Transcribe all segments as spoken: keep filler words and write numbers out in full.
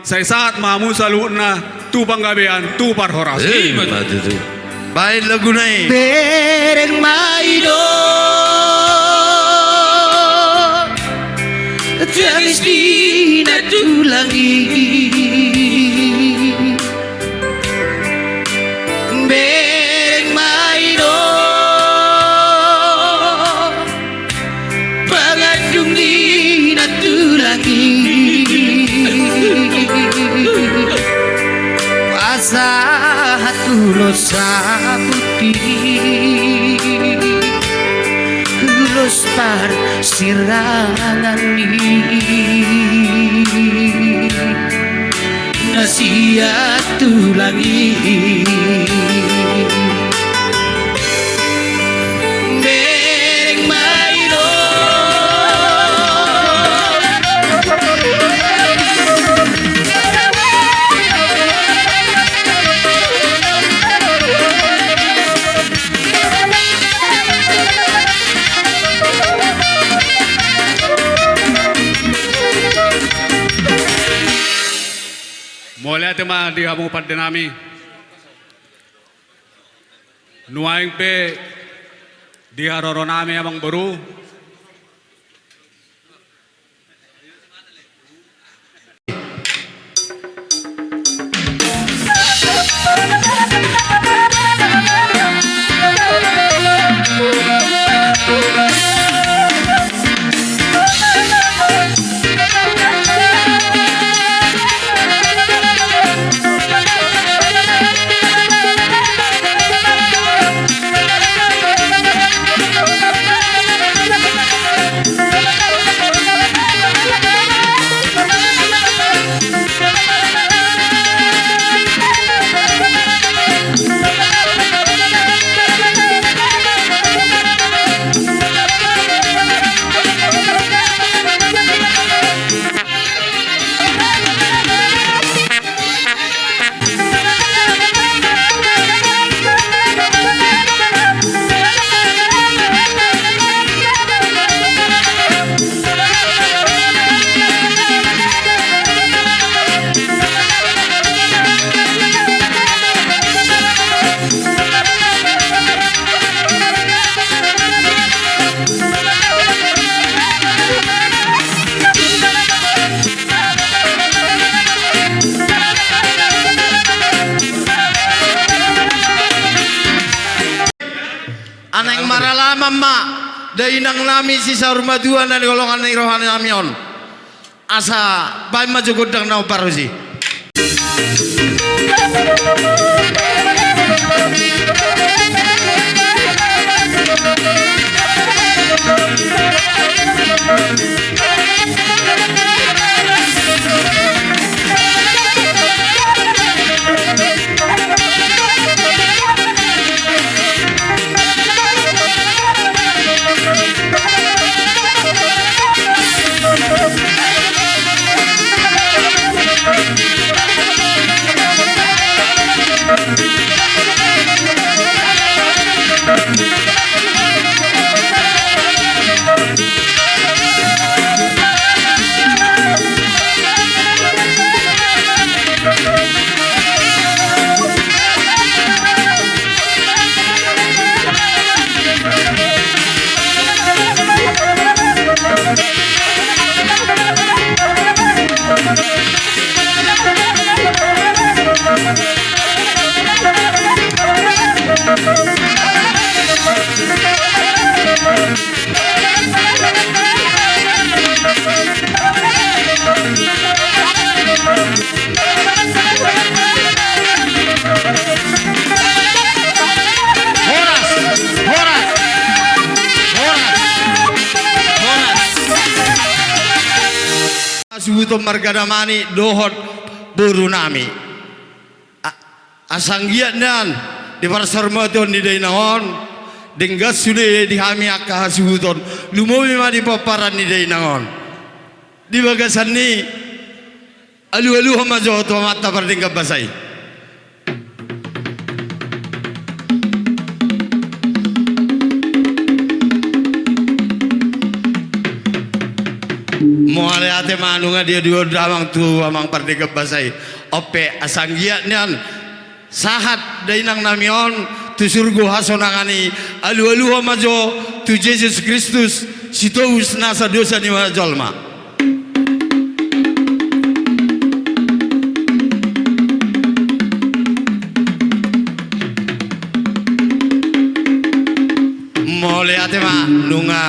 Sai sahat ma hamu saluhutna tu panggabean, tu parhorasan. Ima tutu. Baen laguna i. Bereng ma i do tangis ni na tulang i. Bereng ma i do pangandung ni na tulang i. Pasahat ulos saput i, ulos parsirangan i. Na sian tulang i. Bereng ma i do. Mauliate ma di hamu pande nami. Nuaeng pe di haroro nami amang boru. Naeng maralaman ma dainang nami si saur matua na di holongan ni roha nami on. Asa baen ma jo gondang na hombar usi. Horas, horas, horas, horas. Hasuhuton marga Damani dohot boru nami. A-, asa anggiat nian di parsaurmatuaon ni dainang on, denggan sude di hami angka hasuhuton, lumobi ma di pomparan ni dainang on. Di bagasan ni i, alualuhon ma jo tu Amanta Pardenggan Basa i. Mauliate. Ate ma nunga dialualu damang tu amang pardenggan basa i. On pe asa anggiat nian sahat dainang nami on tu surgo hasonangan i, alualuhon ma jo tu Jesus Kristus, sitobus nasa dosa ni jolma. Mauliate ma nunga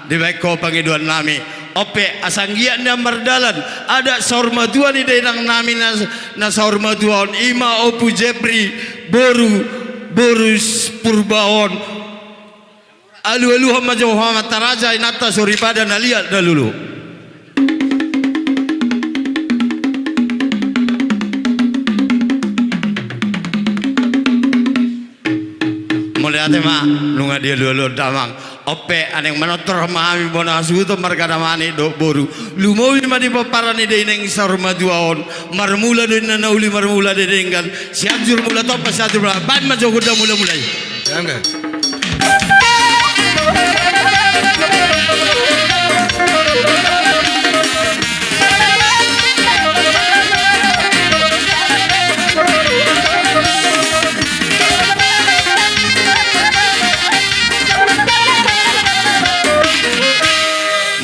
dibaen ho pangidoan nami. On pe asa anggiat nian mardalan adat saur matua ni dainang nami na, na saur matua on, i ma Ompu Jepri, boru, boru Purba on. Alualuhon ma jo ho amanta raja, inanta soripada na liat na lolo. Mauliate ma nunga dialualuhon damang. On pe naeng manortor ma hami bona hasuhuton marga Damani dohot boru. Lumobi ma di pomparan ni dainang saur matua on. Marmula do inna na uli, marmula do denggan. Sianjur Mula Tompa, Sianjur Mula. Baen ma jo gondang mulamula i. Angga.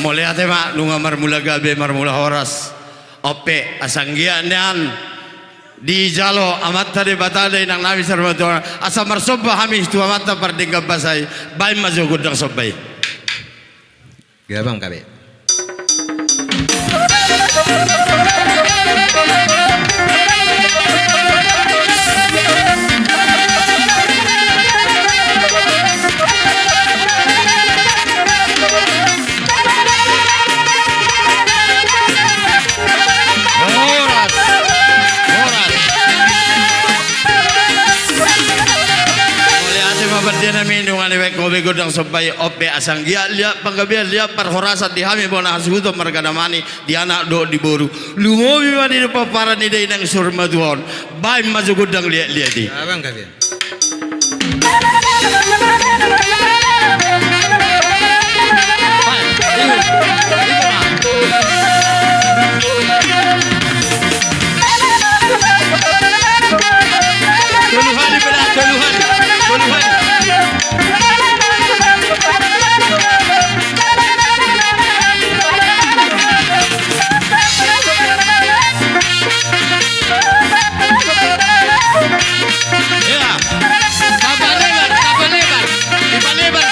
Mauliate ma nunga marmula gabe, marmula horas. On pe asa anggiat nian dijalo Amanta Debata dainang nami saur matua on, asa marsomba hami tu Amanta pardenggan basa i. Baen ma jo gondang somba i. Gabang gabe. Horas. Horas. Mauliate ma pande nami, nunga dibaen ho be gondang somba i. On pe asa anggiat liat panggabean, liat parhorasan di hami bona hasuhuton marga Damani, di anak dohot di boru. Lumobi ma di pomparan ni dainang saur matua on. Baen ma jo gondang liat-liat i. Abang gabe. Tolu hali, bela, tolu hali. Tolu hali. Ia. Tamba lebar, tamba lebar. Tamba lebar,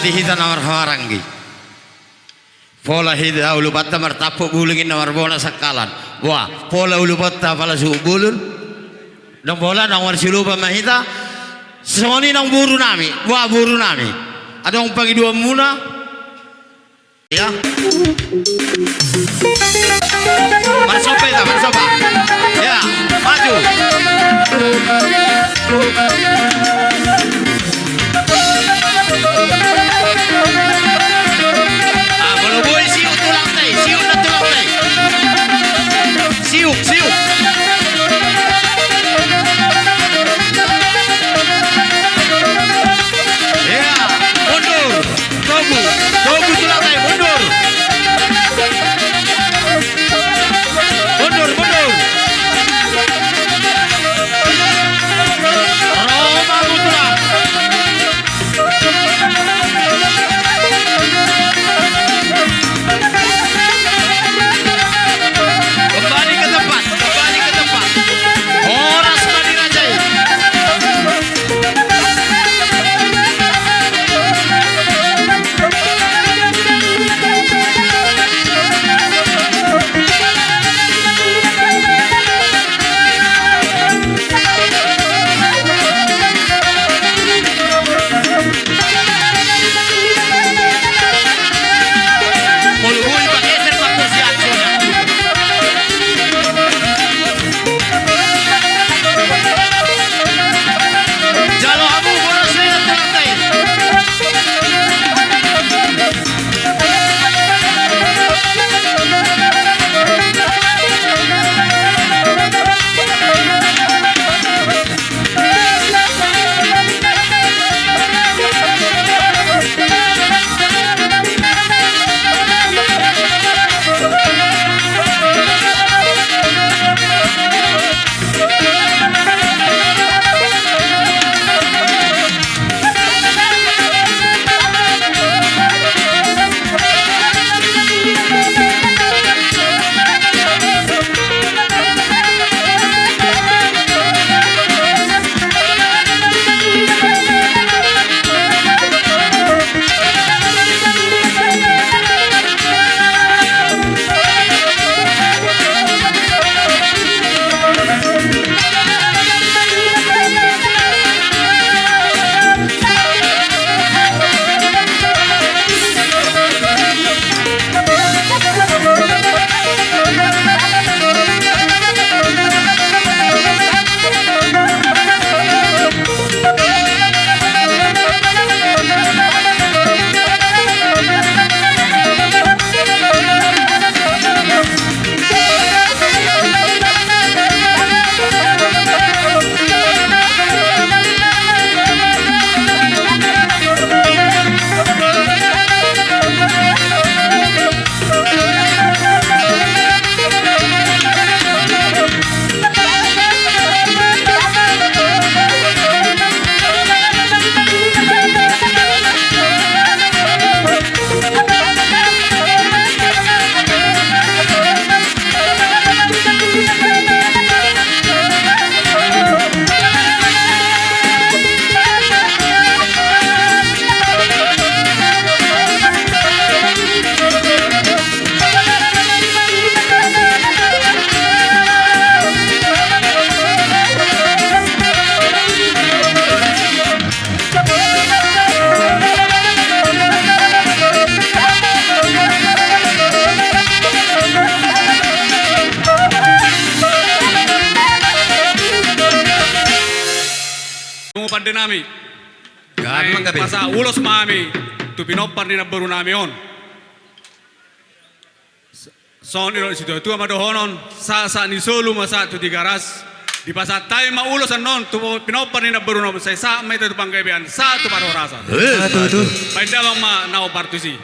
Di hita na marhahamaranggi. Pola hita ulupanta martampuk bulung, inna marbona sangkalan. Wah, pola ulupanta pala suhut bulung. Ndang pola, ndang marsilupa ma hita. Songon i nang boru nami. Wah, boru nami. Adong pangidoanmuna? Ya. Marsomba hita, marsomba. Ya, maju. Ah, molo boi siuk tulangta i, siuk na tulangta i. Siuk, siuk. Ya, mundur. Togu, togu tulangta i, mundur. Mundur, mundur. Ro ma hamu tulang. Kembali ke tempat, kembali ke tempat. Horas ma di raja i. Pande nami. Gabe, gabe. Pasahat ulos ma hami tu pinompar ni namboru nami on. Songon i do situatua ma dohonon, sahat-sahat ni solu ma sahat tu Tigaras. Dipasahat hami ma ulos annon tu pinompar ni namboru nami on, sai sahat ma hita tu panggabean, sahat tu parhorasan. Eh, sahat, sahat. Baen damang ma na hombar tusi.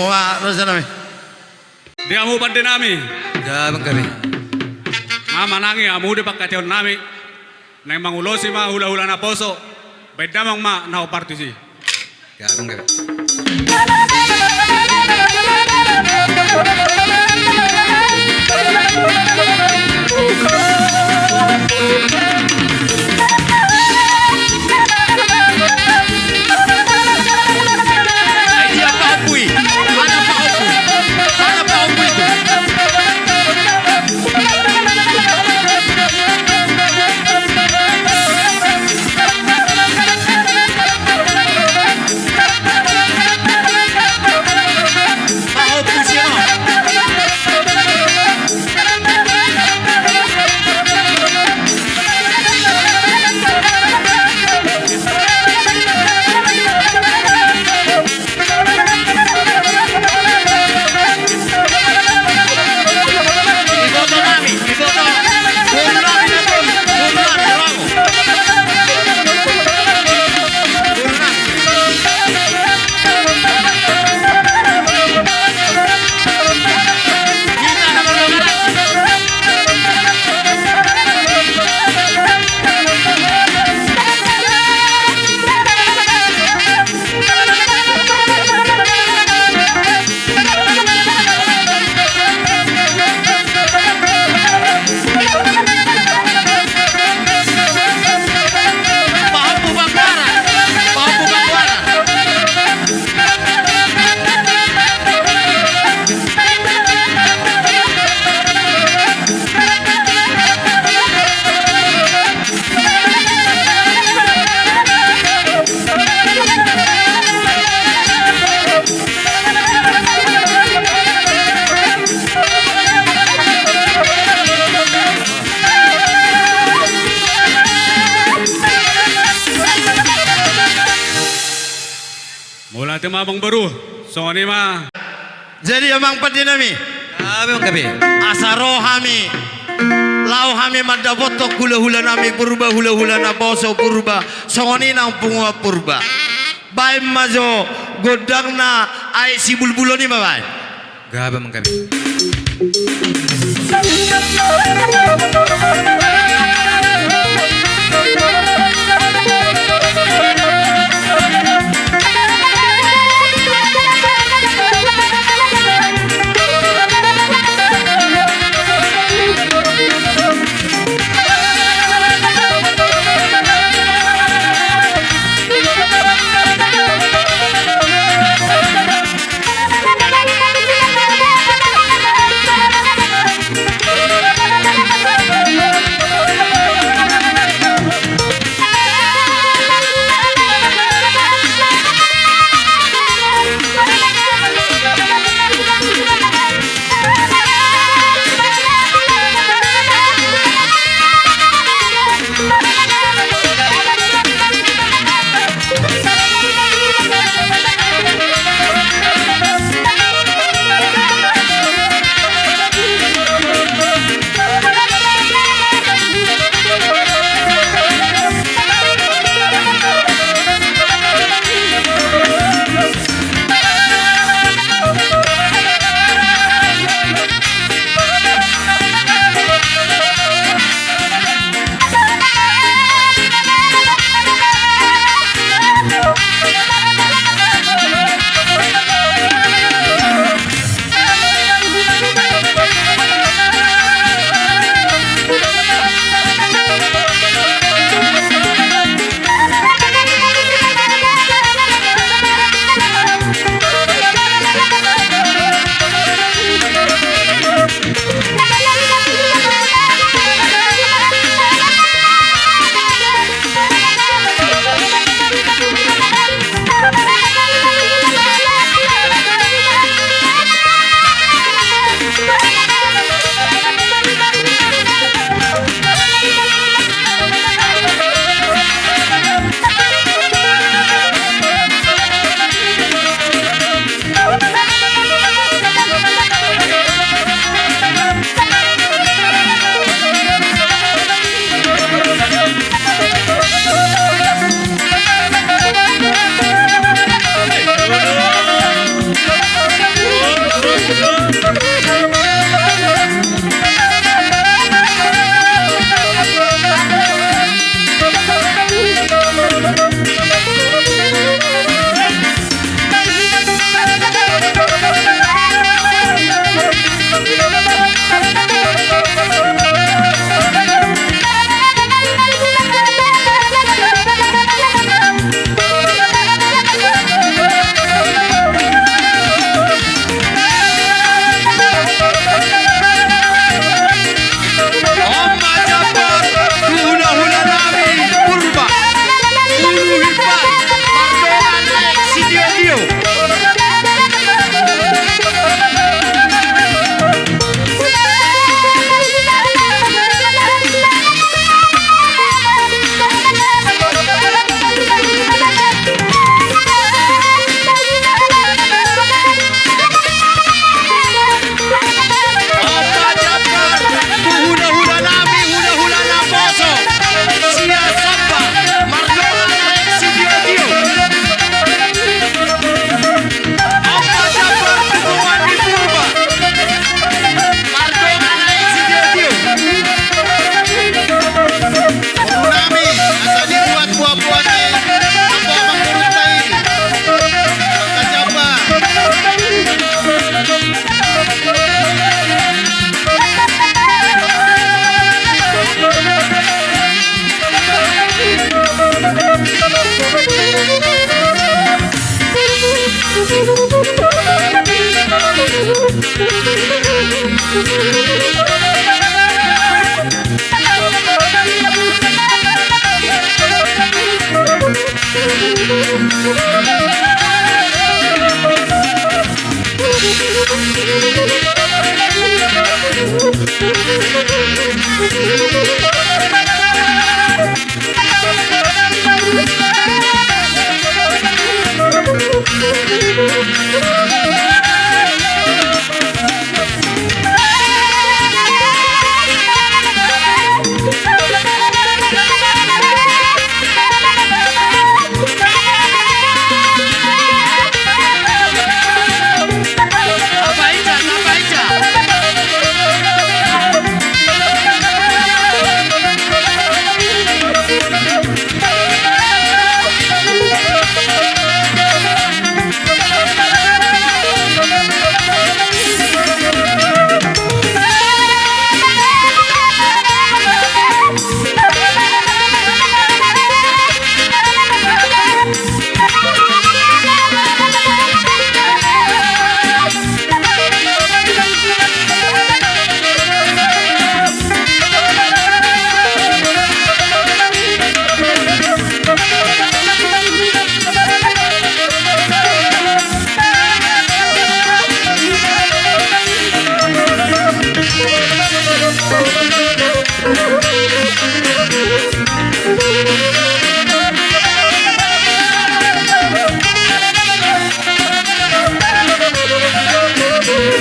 Pak Rosa nami. Di hamu pande nami. Gabe ma gabe. Nga manangi hamu di pangkataion nami. Naeng mangulosi ma hulahula naposo. Baen damang ma na hombar tusi. Gabe ma gabe. Mauliate ma amang boru, songon i ma. Jadi amang pande nami. Gabe ma gabe. Asa ro hami, laho hami mandapothon hulahula nami Purba, hulahula naposo Purba, songon i nang punguan Purba. Baen ma jo gondangna aek sibulbulon i ma baen. Gabe ma gabe.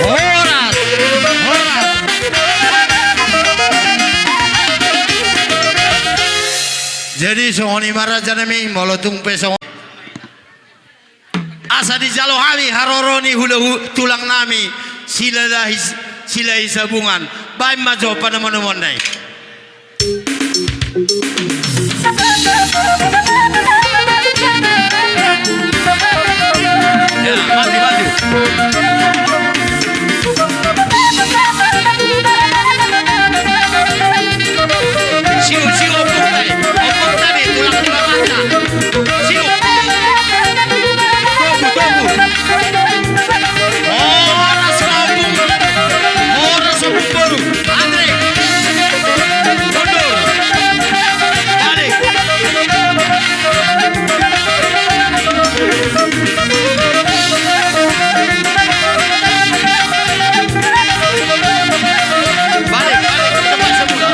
Horas, horas. Jadi songon i ma raja nami, molo tung pe songon asa dijalo hami haroro ni hula hu-, tulang nami Silahi, Silahi Sabungan, baen ma jo panomunomuan na i. Ya, maju, maju. Siu, siu, ompung tadi. Ompung tadi, tulang, tulang mata. Siu. Tunggu, tunggu. Horas, ompung. Horas, ompung boru. Andre. Mundur. Balik. Balik, balik, ke tempat semula.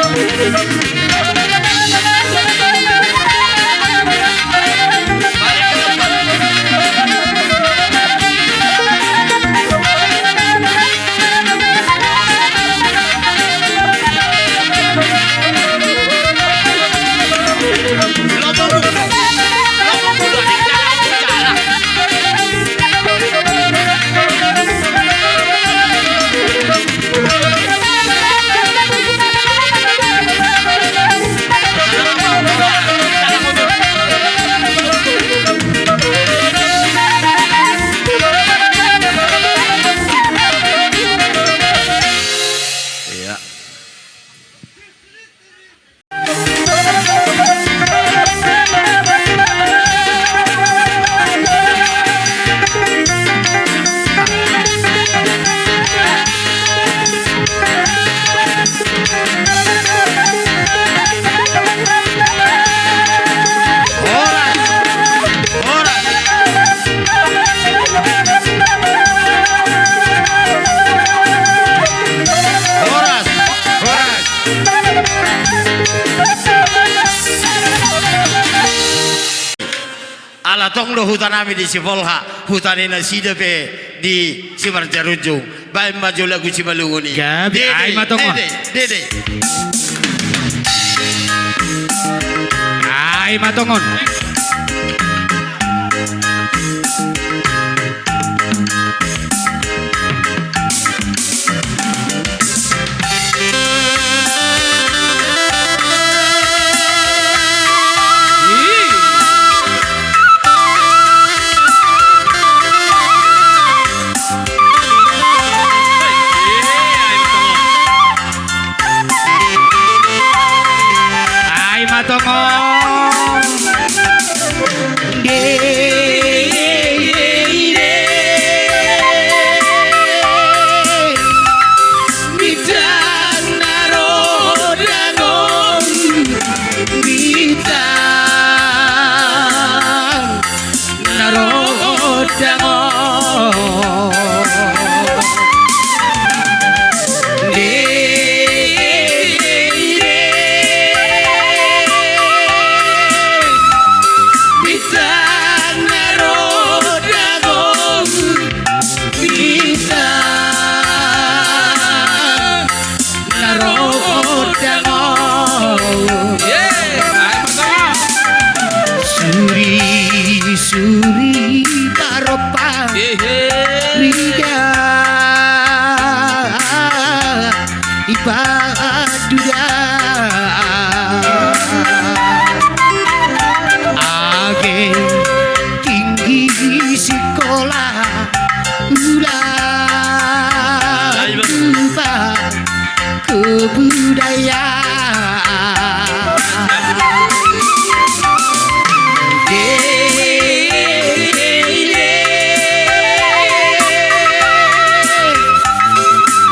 Balik ke tempat. Ala tong do huta nami di Sipolha, huta ni nasida pe di Simarjarunjung. Baen ma jo lagu Simalungun i. Gabe, dede, ai ma tongon. Dede, dede. Ai ma tongon. Ai ma tongon. Ro dangon. Suri, suri parompa. Riga i paduda. Age tinggi sikola. Ula tupa kebudayaan.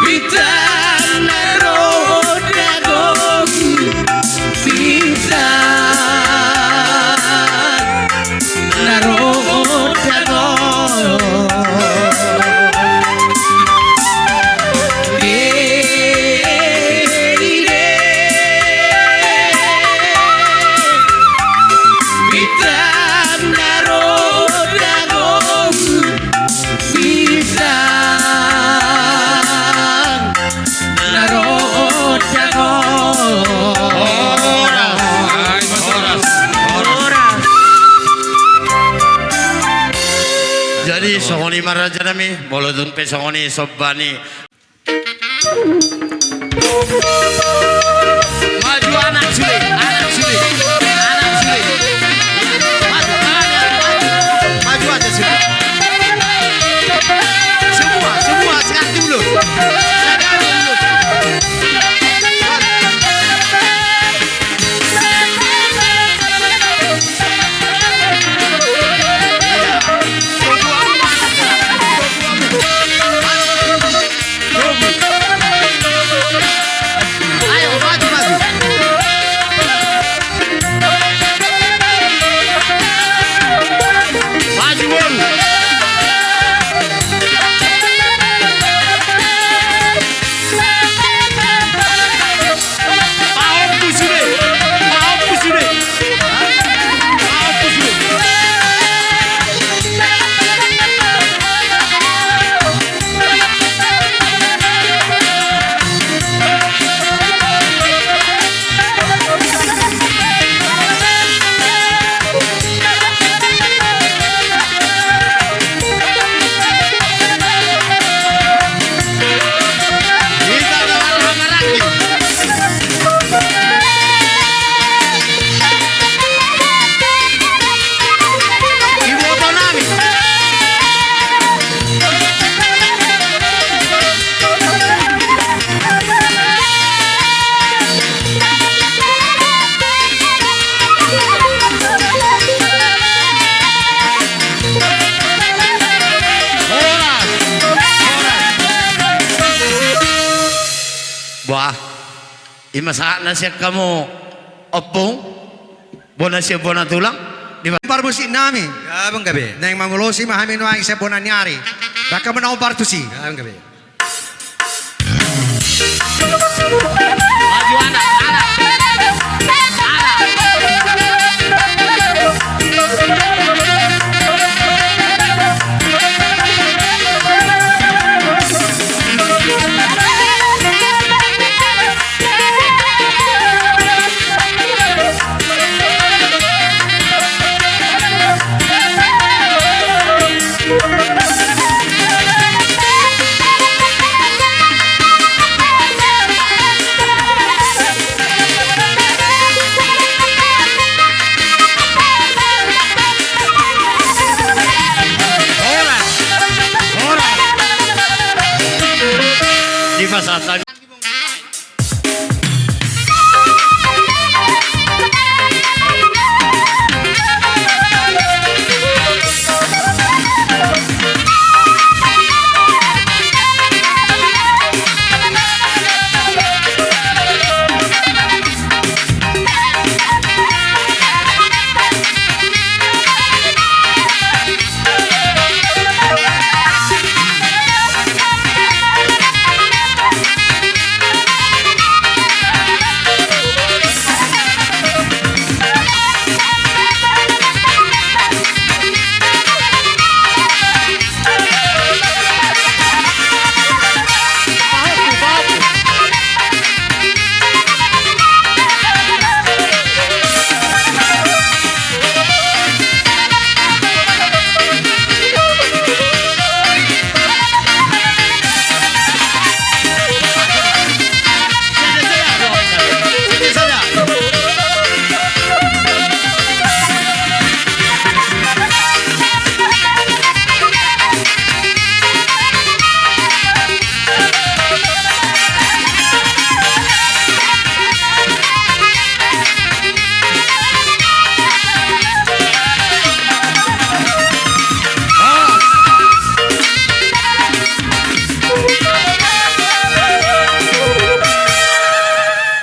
Bintang na ro dangon. Bintang na ro dangon. Bintang na ro dangon. Bintang na ro dangon. Horas. Horas. Horas. Jadi songon i ma raja nami, molo dung pe songon i sombani. Maju anak sude, anak sude, anak sude. Maju, maju, maju. Maju aja sude. Semua, semua, sehat dulu. Sehat dulu. Ayo, maju, maju. Maju, maju. Paompu sude. Paompu sude. Paompu sude. Bah, ima sahat na sian hamu ompung, bona sian bona tulang. Di parmusik nami. Gabe, gabe. Naeng mangulosi ma hami nuaeng sian bona ni ari. Dangka ma na ombar tusi. Gabe, gabe.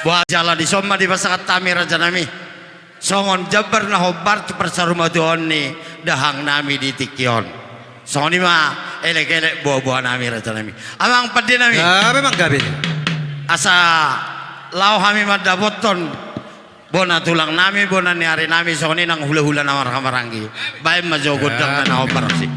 Ba jala dison ma dipasahat hami rajanami songon jambar na hombar tu parsarumatuaon ni dahangnami di tingki on. Songon i ma elek-elek boa-boanami rajanami. Amang pandenami. Gabe manggabe. Asa laho hami mandapothon bona tulangnami, bona ni arinami, songon i nang hula-hula na marhahamaranggi. Baen ma jo gondang na hombar si.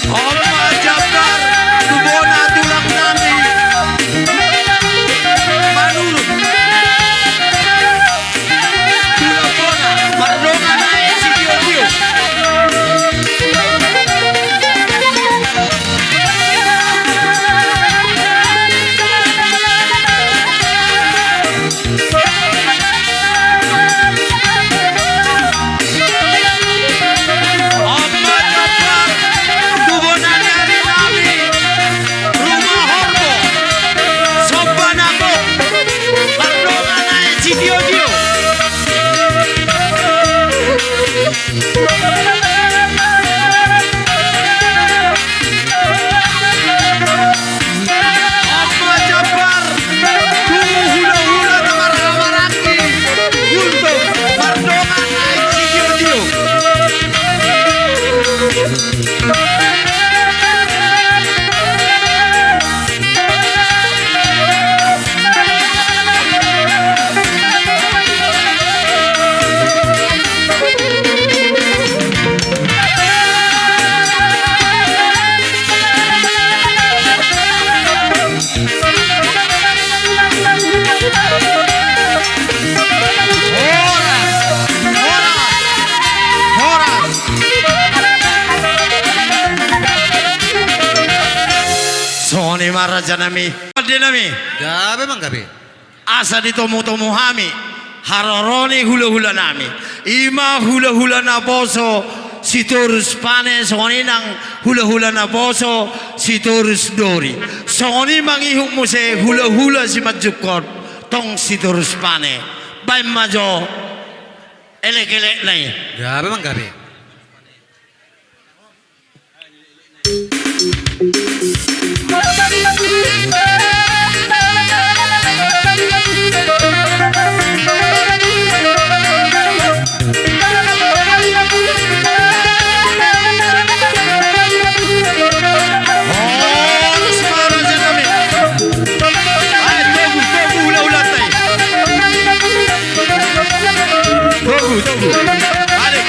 On ma jambar tu bona tulang nami. Manurut. Tulang bona, mardongan aek sitio-tio. On ma jambar tu bona ni ari nami, Ruma Horbo, somba na gok, mardongan aek sitio-tio. On ma jambar tu hula-hula na marhahamaranggi, Gultom, mardongan aek sitio-tio. Horas, horas, horas. Songon i ma rajanami, pandenami. Gabe manggabe. Asa ditomutomu hami haroro ni hulahulanami, i ma hulahula naposo Sitorus Pane, songon i nang hulahula naposo Sitorus Dori. Songon i mangihut muse hulahula Simanjungkon, tong Sitorus Pane. Baen ma jo elekelekna i. Gabe manggabe. Togu, togu. Balik.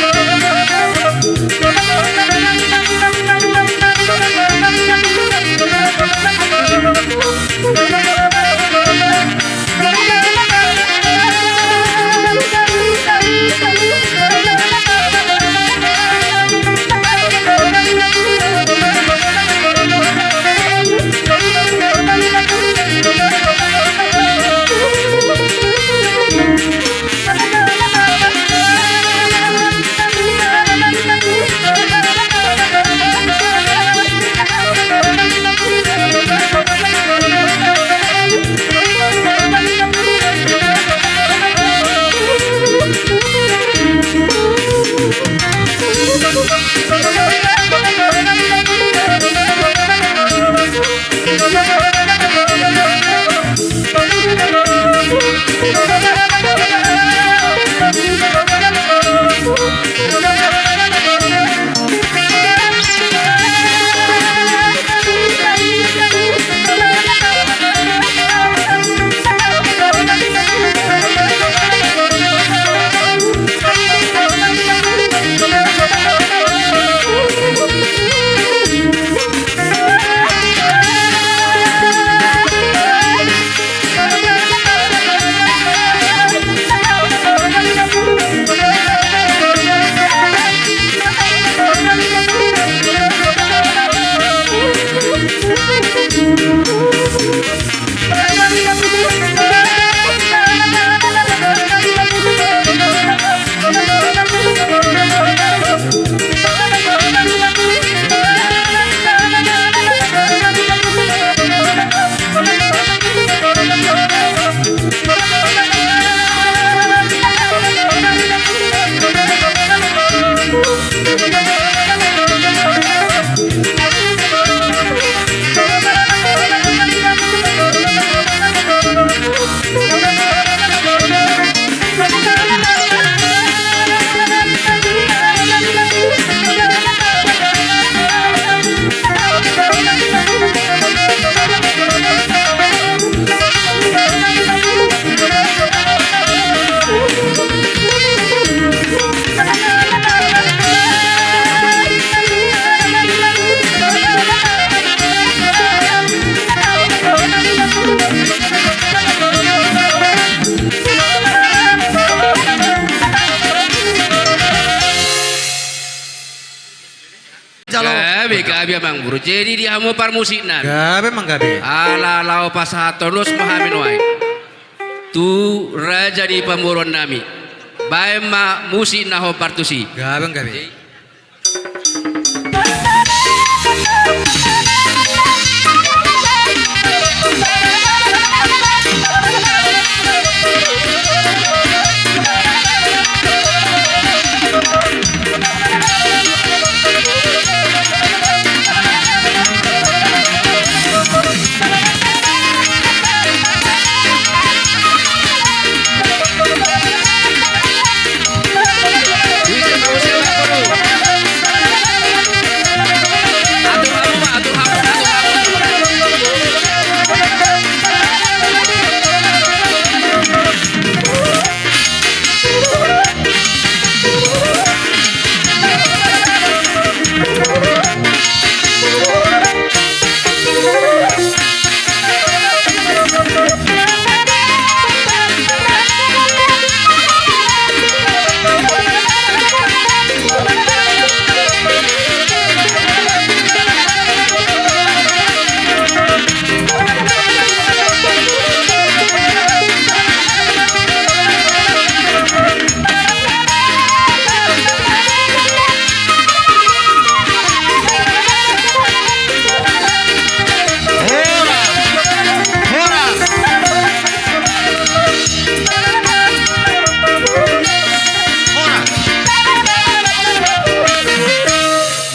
Gabe, gabe amang boru. Jadi di hamu parmusikna. Gabe amang gabe. Ala laho pasahathon ulos ma hami nuaeng tu raja ni pamoruon nami. Baen ma musik na hombar tusi. Gabe amang gabe.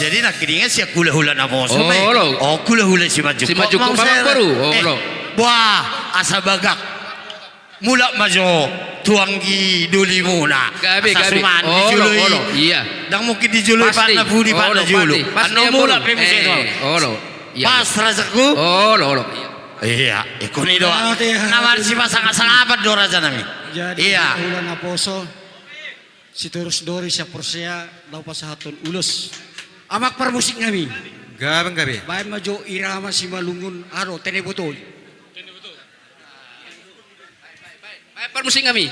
Jadi nangkiningan sian hulahula naposo ma i. Olo. O hulahula Simanjungkot. Simanjungkot ma muse. Amang boru. Olo. Buah, asa bagak. Mulak ma jo tu anggi dolimuna. Gabe, gabe. Asa suman dijoloi. Olo, olo. Iya. Ndang mungkin dijoloi patna pudi, patna jolo. Pasti, olo, pasti. Annon mulak pe muse to. Olo. Iya. Pas rajaku. Olo, olo. Iya. Iya, ingkon i do. Na marsipasangasangapan do raja nami. Jadi, iya. Hulahula naposo. Sitorus dori sian porsea laho pasahathon ulos. Amang parmusik nami. Gabe amang gabe. Baen ma jo irama Simalungun, aro tene botol. Baen parmusik nami.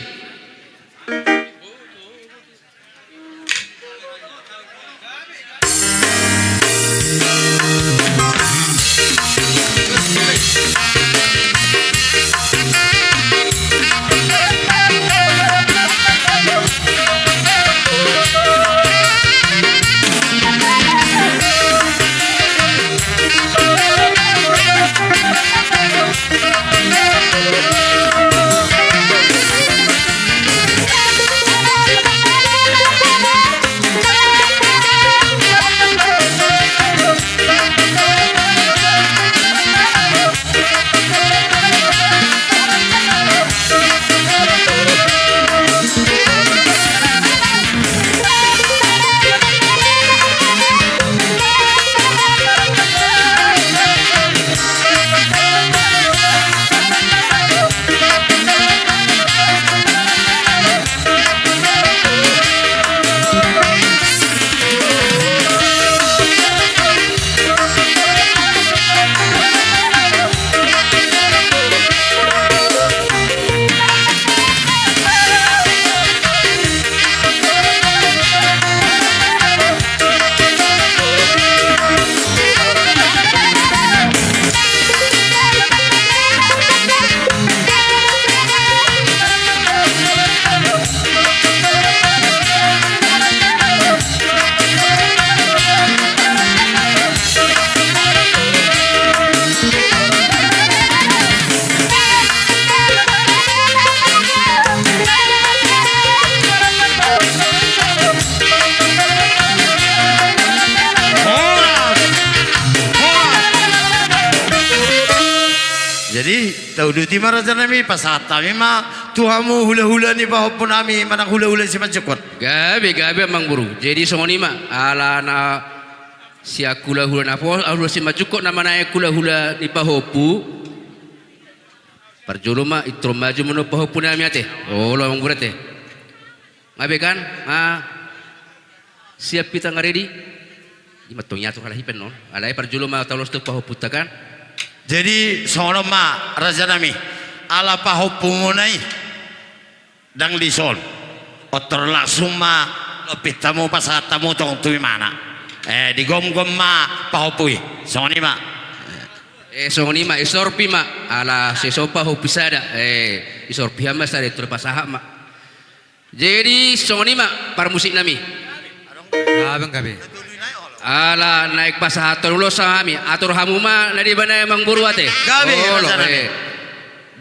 Jadi, tauduti ma raja nami, pasahat hami ma tu hamu hulahula ni pahompu nami manang hulahula ni simanjungkot. Gabe, gabe amang boru. Jadi songon i ma, ala na sian hulahula na pos, hulahula simanjungkot na manaek hulahula ni pahompu. Parjolo ma, intro maju ma on pahompu nami ate. Olo amang boru ate. Nga be kan? Nga siap hita nga ready. Ima tong iatur halak i pe on. Alai parjolo ma taulos tu pahompunta kan. Jadi songon on ma raja nami. Ala pahompumuna i. Ndang dison. Otor langsung ma lompit hamu pasahat hamu tong tu imana. Eh, digomgom ma pahompu i. Songon i ma. Eh, songon i ma, isorpi ma. Ala seso pahompu sada. Eh, isorpi hama sada tu pasahat ma. Jadi songon i ma parmusik nami. Gabe, gabe. Ala naeng pasahathon ulos hami, atur hamu ma na di bana i amang boru ate. Gabe, olo, raja nami. Eh.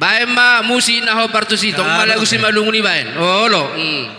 Baen ma musik na hombar tusi, tong ma lagu Simalungun i baen. Olo. Hmm.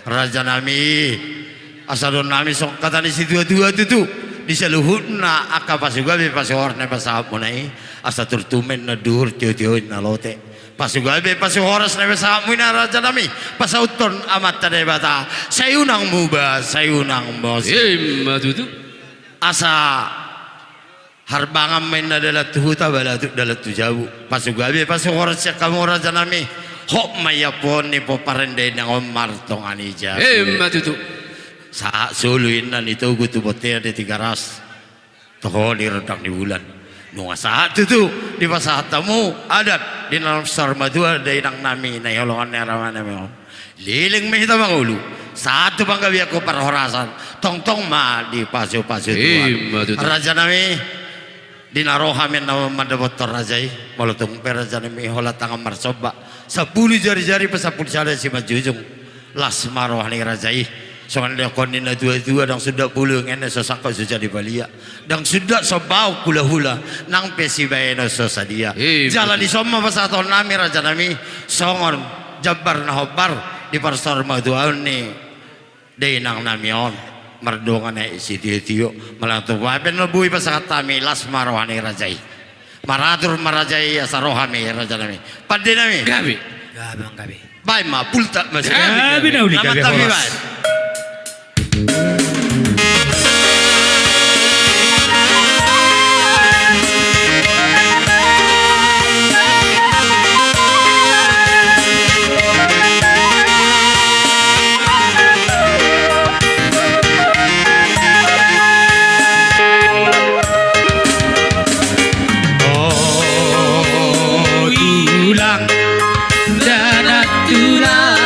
Raja nami, asa dohonon nami songon hata ni situatua tutu, di saluhutna angka pasugabe pasuhoras na pasahatmuna i, asa turtu ma inna duhur, tiotio inna lote. Pasugabe pasuhoras na pasahatmuna i raja nami, pasauthon Amanta Debata, sai unang muba, sai unang mose. Ima tutu. Asa harbangan ma inna dalan tu huta, balatuk dalan tu jabu. Pasugabe pasuhoras sian hamu raja nami. Hot ma i ampuon ni pomparan dainang on martonga ni jabu. Ima tutu. Sahat solu inna ni Togu tu bontean di Tigaras. Toho di rondang ni bulan. Nunga sahat tutu dipasahat hamu adat di na saur matua dainang nami na hinaholongan ni arama nami on. Leleng ma hita mangolu, sahat tu panggabean parhorasan, tongtong ma dipasupasu Tuhan. Ima tutu. Raja nami, di na ro hami na mandapothon raja i, molo tung pe raja nami holan tangan marsomba, sampulu jarijari pasampulu sada simanjujung, las ma roha ni raja i. Songon didok ni natuatua, ndang sundat bulung ene so sangkot so jadi balian. Ndang sundat sombaon hulahula, nang pe sibahenon so sadia. Ima tutu. Jala dison ma pasahaton nami raja nami, songon jambar na hombar di parsaur matuaon ni dainang nami on. Mardongan aek sitiotio, manang tu baen na boi pasahat hami, las ma roha ni raja i. Maratur ma raja i asa ro hami raja nami. Pande nami. Gabe. Gabe, gabe. Baen ma, pultak ma. Gabe, gabe, na uli, gabe, horas. Baen. O tulang, danak tulang.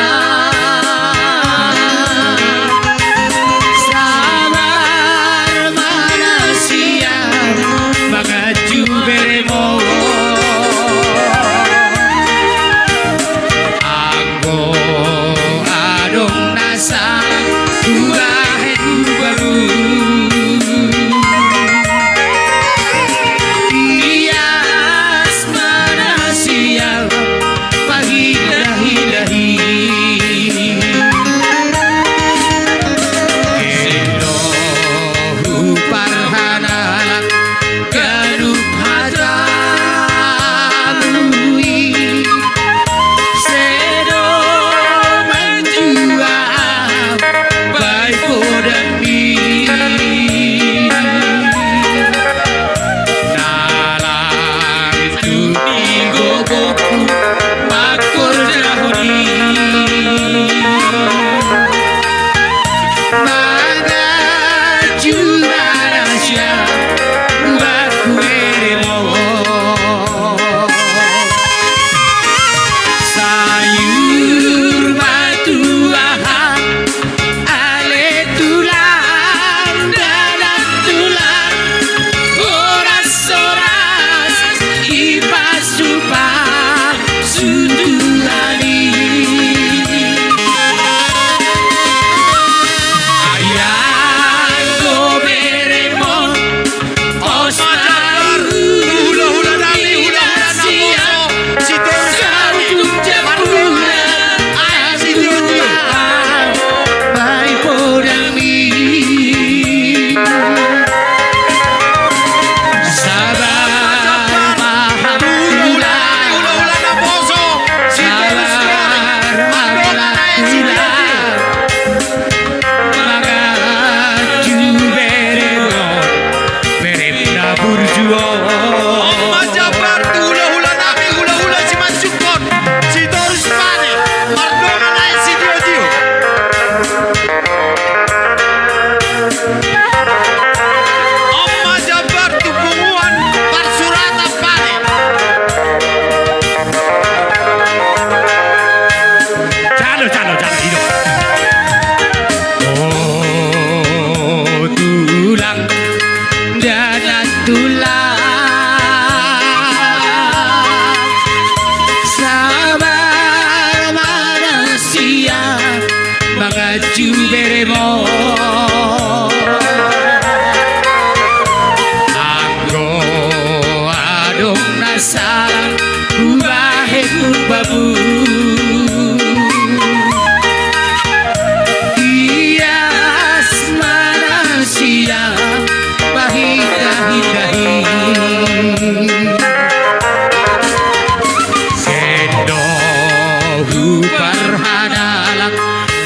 Huparhadalan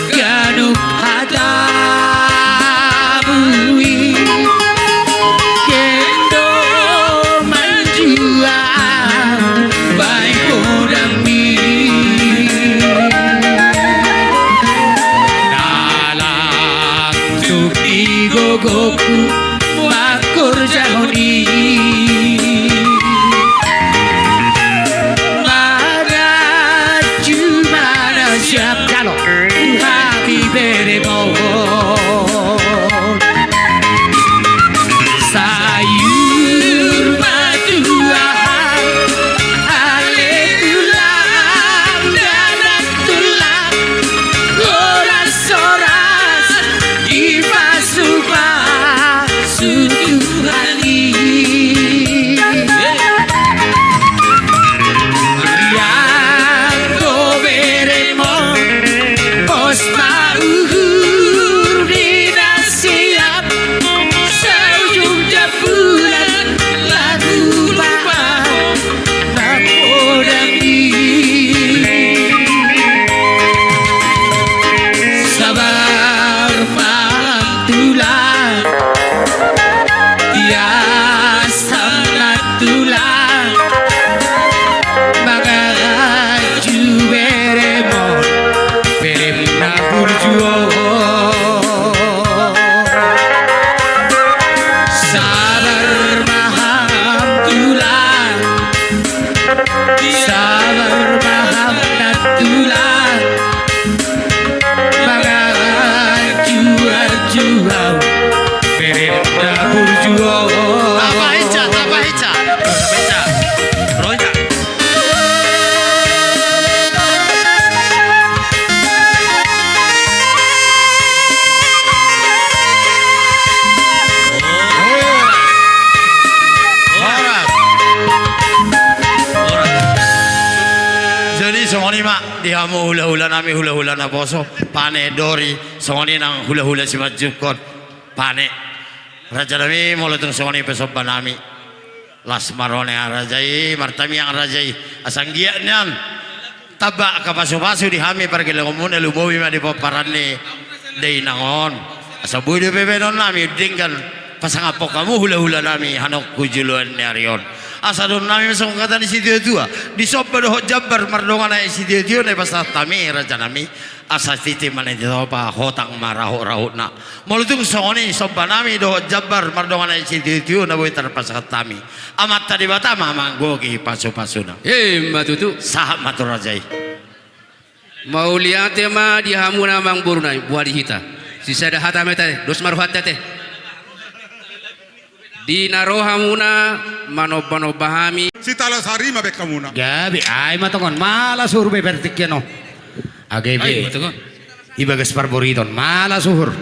ganup hatamu i, kendo manjual baen godangmi. Dalan tu di gogoku mangkorjahon i. Manganju ma na siap jalo hami beremon. Sayur ma tulang, ale tulang, dalan tulang, horas-horas dipasupasu Tuhan i. Ianggo beremon, pos ma uhur ni na siap, saujung jambulan lagu ma na godang i. Sabar ma tulang, ias ma tulang, manganju beremon, berem na burju on. Sabar ma ham tulang, sabar ma ham na tulang, manganju anju au, berem na burju on. Tapa hinsa, tapa hinsa. Tapa hinsa. Ro hinsa. Horas. Horas. Jadi songon i ma di hamu hulahula nami, hulahula naposo, Pane, Dori, songon i nang hulahula Simanjungkon, Pane. Raja nami, molo tung songon i pe somba nami. Las ma roha ni raja i, martangiang raja i. Asa anggiat nian tamba angka pasupasu di hami pargellengonmuna, lumobi ma di pomparan ni dainang on. Asa boi dope baenon nami denggan pasangaphon hamu hulahula nami hanok tu joloan ni ari on. Asa dohonon nami ma songon hata ni situatua, disomba dohot jambar mardongan aek sitiotio na dipasahat hami, raja nami. Asa titi ma na tinopa, hotang ma rahutrahutna. Molo tung songon i somba nami dohot jambar mardongan aek sitiotio na boi tarpasahat hami, Amanta Debata ma manggohi pasupasuna. Emma tutu. Sahat ma tu raja i. Mauliate ma di hamuna amangboru nami, boha di hita. Sisada hata ma hita, dos ma rohanta te. Di na ro hamuna manombanomba hami. Sitalasari ma baen hamuna. Gabe, ai ma tongon, mala suhur be partingkian on. Age be. Ai ma tongon. Di bagas parburiton, mala suhur.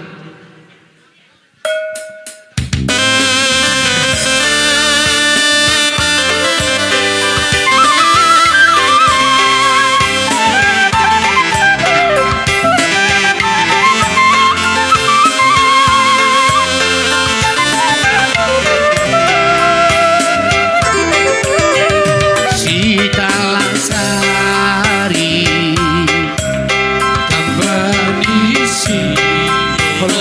Sitalasari, tamba ni sihol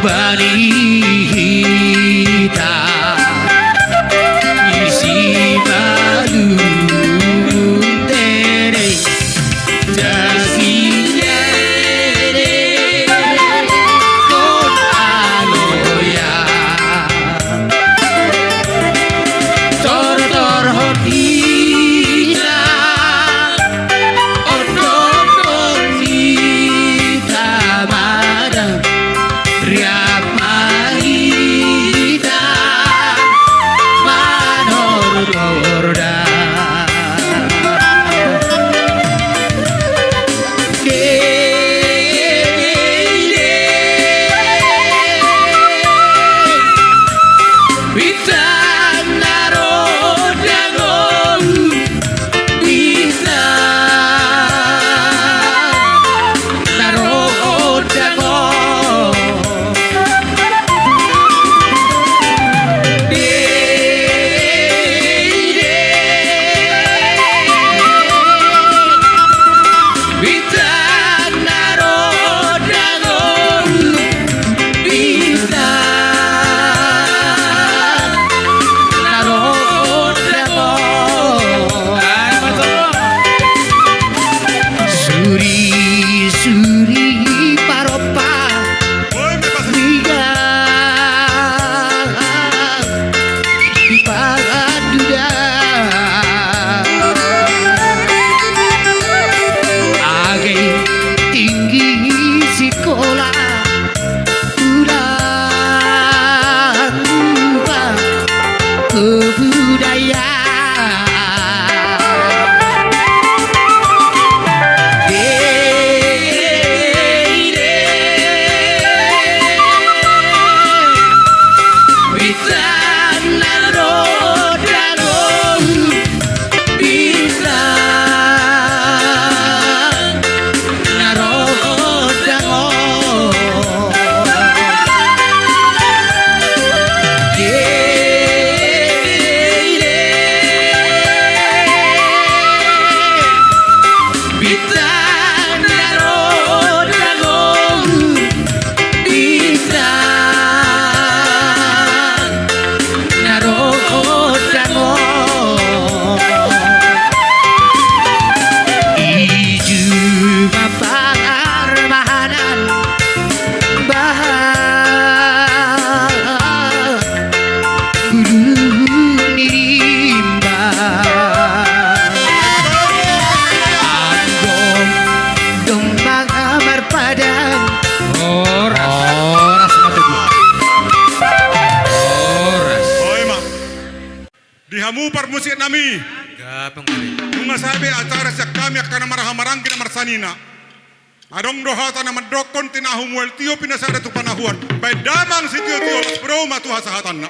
Bani hita i Simalungun tere, jasi tere, kon aloya. Tortorhon hita, ondongkon hita madang, riap ma hita manortor da. Dede, bintang na ro dangol, bintang na ro dangol. Dede, bintang na ro dangol, bintang na ro dangol. Suri, suri parompa riga di panganduda. Age tinggi sikola, ulang upa kebudayaan. Bintang na ro dangol, bintang na ro dangol. Dede, bintang na ro dangol, bintang na ro dangol. Ijuma pangarmahanan baha bulu ni rimba. Anggo domma marpadan. Horas. Horas ma tutu. Horas. Oi ma. Di hamu parmusik nami. Gabang nami. Nunga sae be acara sian hami angka na marhahamaranggi na marsanina. Adong do hata na mandokkon: Tinahu mual tio pinasada tu panahuan. Baen damang sitiotio, las brou ma tu hasahatanna.